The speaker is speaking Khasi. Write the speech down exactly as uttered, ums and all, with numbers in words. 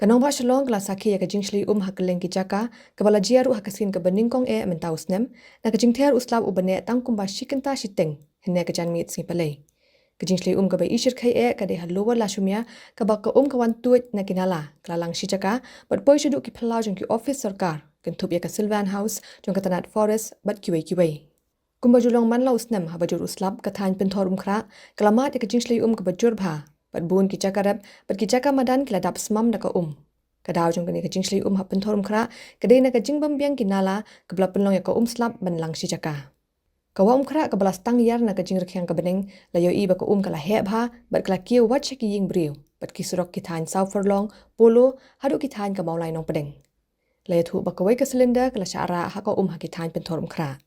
Ka Nongbah Shillong ka la sakhi ïa ka jingshlei um ha kylleng ki jaka, kaba la jia ruh ha ka sien kaba nyngkong eh mynta u snem, na ka jingther u slap uba neh tang kumba shi kynta shiteng hynne ka janmiet sngi Palei. Ka jingshlei um kaba i shyrkhei eh ka dei ha Lower Lashumia, kaba ka um ka wan tuid na ki nala, ka la lang shi jaka bad poi shaduh ki phyllaw jong ki ophis sorkar, kynthup ïa ka Sylvan House jong ka tnad Forest bad kiwei kiwei. Kumba ju long man la u snem, haba jur u slap, ka thaiñ Pynthorumkhrah ka la mad ïa ka jingshlei um kaba jur bha, bad bun ki jaka rep bad ki jaka madan ki la dap smam da ka um. Ka daw jong kane ka jingshlei um ha Pynthorumkhrah ka dei na ka jingbym biang ki nala, kaba la pynlong ïa ka um slap ban lang shi jaka. Ka Wah Umkhrah kaba la sdang ïar na ka jingrkhiang ka bneng la ïohi ba ka um ka la heh bha bad ka la kiew wat sha ki ïing briew bad ki surok ki thaiñ Sawpharlong, Polo, haduh ki thaiñ ka Mawlai Nongpdeng. La ïathuh ba kawei ka cylinder ka la shah rah ha ka um ha ki thaiñ Pynthorumkhrah.